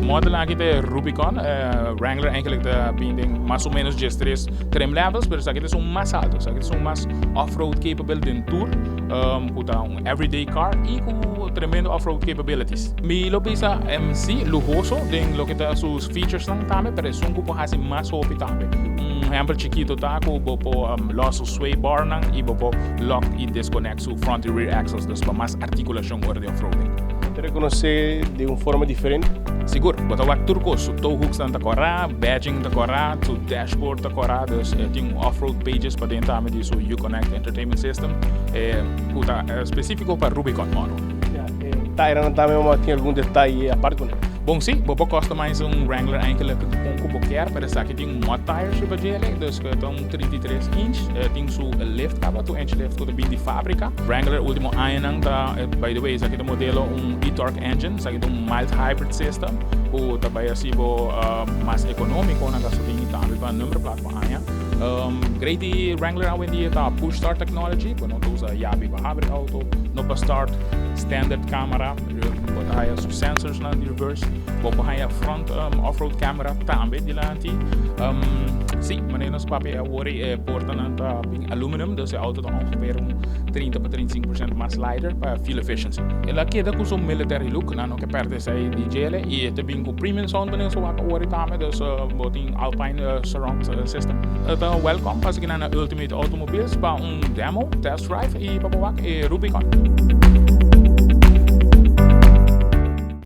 Model aki ta Rubicon. Wrangler eigenlijk ta bin den mas o menos 13 trim levels, pero esaki ta un mas alto. Esaki ta un mas off-road capable den tur, cu ta un everyday car y cu tremendo off-road capabilities. Mi lo bisa si luhoso den loke ta su features nan tambe, pero esun cu por haci mas hopi tambe. Un ehempel chikito ta cu bo por los su sway bar nan y bo por lock y disconnect su front y rear axles, dus pa mas articulacion ora di off-roading. Bo ta reconoce di un forma diferente? Sigur, bo ta wak tur cos, su tow hooks nan ta cora, badging ta cora, su dashboard ta cora, dus e tin un off-road pages paden tambe di su Uconnect entertainment system, cu ta specifico pa Rubicon model. Ya, e tire nan tambe bo tin algun detaye apart cu ne? Bon si, bo por customize un Wrangler eigenlijk con cu bo kier, pero esaki tin un mud tires riba djele, dus cu ta un 33 inch, tin su lift caba, 2 inch lift cu ta bin di fabrica. Wrangler ultimo añanan ta, by the way, esaki ta modelo un e-torque engine, esaki ta un mild hybrid system, cu ta bay haci bo mas economico na gasolina y tambe pa nummerplaat pa aña. Great di Wrangler awendia ta push start technology, bo no ta usa yabi pa habri auto, no pa start, standard camera, bo ta haya su sensors nan di reverse, bo por haya front off-road camera tambe dilanti. Si, manera nos papia awor e portanan ta bin aluminum, dus e auto ta ongeveer un 30 pa 35% mas lighter pa fuel efficiency. El a keda cu su military look, nan no ke perde esey di djele, y e ta bin cu premium sound manera su wak awor tambe, dus bo tin Alpine surround system. E ta welcome pa sigui nan na Ultimate Automobiles pa un demo, test drive y pa bo wak e Rubicon.